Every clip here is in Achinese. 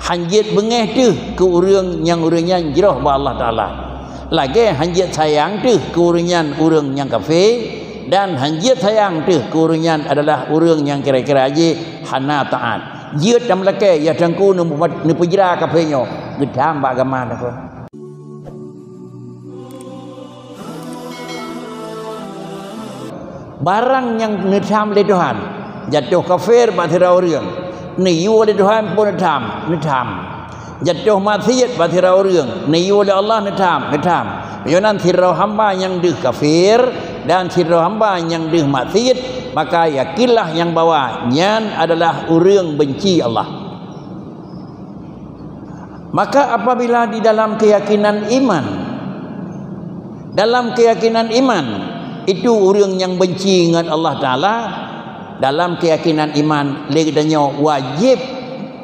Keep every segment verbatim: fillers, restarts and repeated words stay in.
Han jeuet beungéh teuh keu ureuëng nyang ureuëng nyan jroh bak Allah Taala. Lagée han jeuet sayang teuh keu ureuëng nyan ureuëng nyang kafé, dan han jeuet sayang teuh keu ureuëng nyan adalah ureuëng nyang kira-kira jih hana taát. Jeuet dan meulakée, ya Teungku, neupeujra kafé nyoe, geutam bak agama Teungku. Barang nyang neutham lé Tuhan, jatoh kafé bak sidroe ureuëng, neuyue lé Tuhan pun neutham, neutham. Jatoh maksiet bak sidroe ureuëng, neuyue lé Allah neutham, neutham. Meunyoe nan sidroe hamba nyang deuh kafé dan sidroe hamba nyang deuh maksiet, maka yakinlah nyang bahwa nyan adalah ureuëng beunci Allah. Maka apabila di dalam keyakinan iman, dalam keyakinan iman, itu ureuëng nyang beunci ngon Allah Taala, dalam keyakinan iman lé geutanyoe wajéb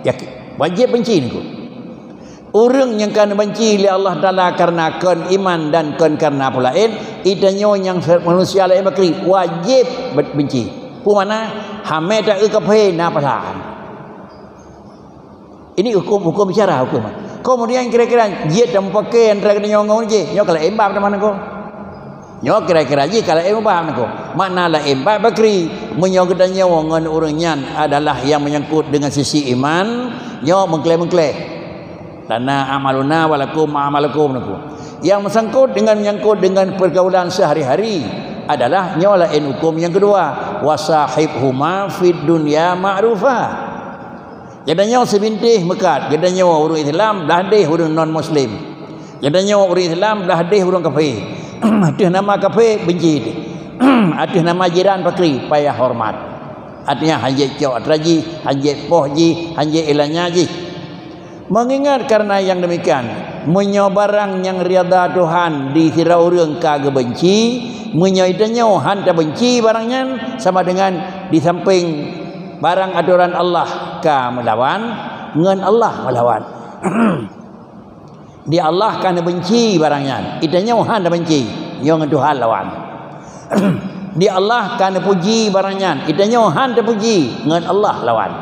yaki-, wajéb beunci Teungku. Ureuëng nyang ka neubeunci lé Allah Taala kareuna kon iman dan kon kareuna peue laén, geutanyoe nyang manusia laén bakri wajéb be-, beunci. Peue makna? Hamé taeu kafé na pahala. Ini hukum, hukum bicara, hukum. Kemudian kira-kira jeuet dan mupakée antara geutanyoe ngon jih, nyoe ka laén bab teuma Teungku. Nyoe kira-kira jih ka laén bab Teungku. Makna laén bab bakri, meunyoe geutanyoe ngon ureuëng nyan adalah nyang menyangkut dengan sisi iman, nyoe meuklé-meuklé. Lana amaluna walakum amalukum Teungku. Yang menyangkut dengan, menyangkut dengan pergaulan sehari-hari adalah nyoe laén hukum nyang kedua, wasahibhuma fid dunya ma'rufa. Geutanyoe sibinteh meukat, geutanyoe ureuëng Islam blah deh ureuëng non muslim. Geutanyoe ureuëng Islam blah deh ureuëng kafé. Ateueh nama kafé beunci, ateueh nama jiran bakri payah horeumat. Artinya han jeuet cok atra jih, han jeuet poh jih, han jeuet ilanya jih. Meungingat kareuna nyang demikian, meunyoe barang nyang rida Tuhan di sidroe ureuëng ka geubeunci, meunyoe geutanyoe han tabeunci barang nyan, sama dengan di sampéng barang atoran Allah ka meulawan, ngon Allah meulawan. Di Allah ka neubeunci barang nyan, geutanyoe han tabeunci, nyoe ngon Tuhan lawan. Di Allah ka neupuji barang nyan, geutanyoe han tapuji, ngon Allah lawan.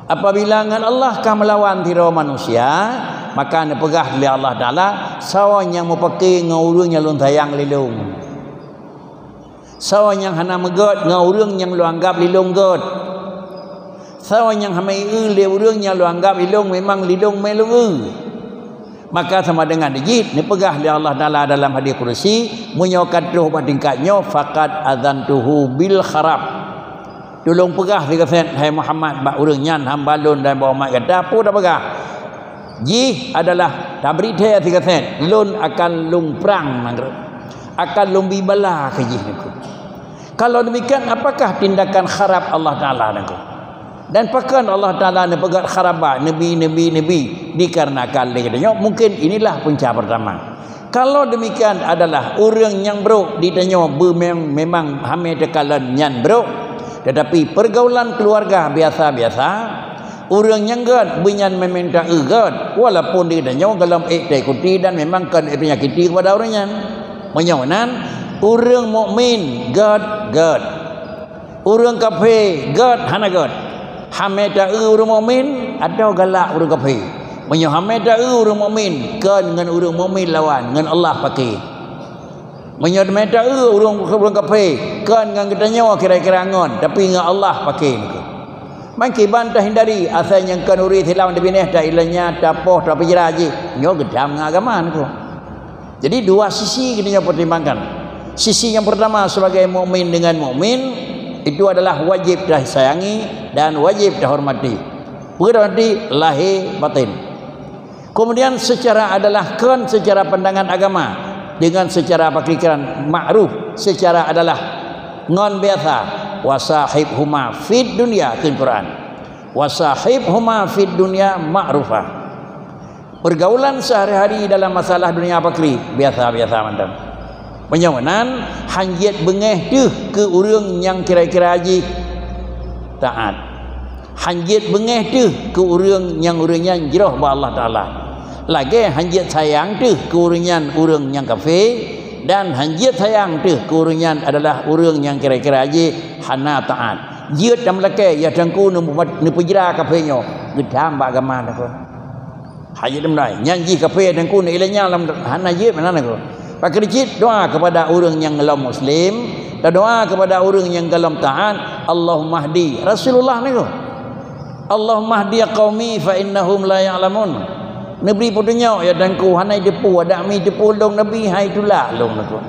Apabila ngon Allah ka meulawan sidroe manusia, maka neupeugah lé Allah Taala, "Soe nyang mupakée ngon ureuëng nyang lôn sayang lé lôn? Soe nyang hana meugét ngon ureuëng nyang lôn anggab lé lôn gét? Soe nyang hana eu lé ureuëng nyang lôn anggab lé lôn memang lé lôn mé lôn eu?" Maka sama dengan jih neupeugah lé Allah Taala dalam hadis kudusi, "Meunyoe ka troh bak tingkat nyoe, faqad adzantuhu bil kharab." Tulông peugah sigasét, hai Muhammad, bak ureuëng nyan hamba lôn dan bak umat gata, peue tapeugah? Jih adalah tabri thée sigasét, lôn akan lôn prang nanggroe, akan lôn bi bala keu jih Teungku. Kalau demikian, apakah tindakan kharab Allah Taala Teungku? Dan pakon Allah Taala neupeugét kharab bak neubi, neubi, neubi? Dikarenakan lé geutanyoe, mungkin inilah punca pertama. Kalau demikian adalah ureuëng nyang brok di tanyoe beu mem-, memang hamé teukalon nyan brok, tetapi pergaulan keluarga biasa-biasa, ureuëng nyang gét beu nyan memang taeu gét, walaupun di tanyoe golom ék taikuti dan memang kon ék tanyakiti kepada ureuëng nyan. Meunyoe nan, ureuëng mukmin gét, gét. Ureuëng kafé gét hana gét. Hamé taeu ureuëng mukmin atawa galak ureuëng kafé. Meunyoe hamé taeu ureuëng mukmin, kon ngon ureuëng mukmin lawan, ngon Allah pakée. Meunyoe hamé taeu ureuëng, ureuëng kafé, kon ngon geutanyoe kira-kira ngon, tapi ngon Allah pakée Teungku. Meukiban tahindari asai nyang kon ureuëng Islam dibinéh ta ilanya, tapoh, tapeujra jih, nyoe geutam ngon agama Teungku. Jadi dua sisi kita nyoe pertimbangkan. Sisi yang pertama sebagai mukmin dengan mukmin itu adalah wajib tasayangi dan wajib tahormati. Peue tahormati? Lahé batin. Kemudian secara adalah kon secara pandangan agama, dengan secara pikiran ma'ruf, secara adalah ngon biasa, wasahibhuma fid dunya, kheun Quran. Wasahibhuma fid dunya ma'rufa. Pergaulan sehari-hari dalam masalah dunia pakri biasa-biasa mantong. Meunyoe meunan, han jeuet beungéh teuh keu ureuëng nyang kira-kira jih taát. Han jeuet beungéh teuh keu ureuëng nyang ureuëng nyan jroh bak Allah Taala. Lagée han jeuet sayang teuh keu ureuëng nyan ureuëng nyang kafé, dan han jeuet sayang teuh keu ureuëng nyan adalah ureuëng nyang kira-kira jih hana taát. Jeuet dan meulakée, ya Teungku, neupeujra kafé nyoe, Geudam bak agama Teungku. Hajat meunai. Nyan jih kafé Teungku, na ilée nyan lam hana jeuet meunan Teungku. Pakri cit doa kepada ureuëng nyang lom muslim, doa kepada ureuëng nyang golom taat, Allahumma hdi. Rasulullah Teungku. Allahumma hdi qaumi fa innahum la ya'lamun. Neubri peutunyok ya Teungku, hana jiteupeue, adak mi teupeue lôn Nabi hai tulak lôn Teungku.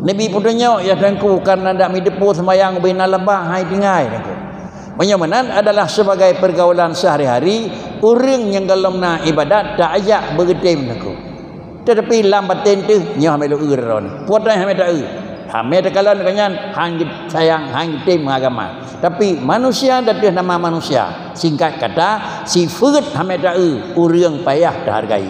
Neubri peutunyok ya Teungku, karena adak mi teupeue seumayang ubé na leubah hai tinggai Teungku. Meunyoe meunan adalah sebagai pergaulan sehari-hari, ureuëng nyang golom na ibadat taajak beugeutem Teungku. Tetapi lam baten teuh nyoe hamé lôn eu droeneuh. Peue teuma hamé taeu? Hamé takalon keu nyan han geusayang, han geutem agama. Tapi manusia ateueh nama manusia, singkat kata, sifeuet hamé taeu, ureuëng payah tahargai.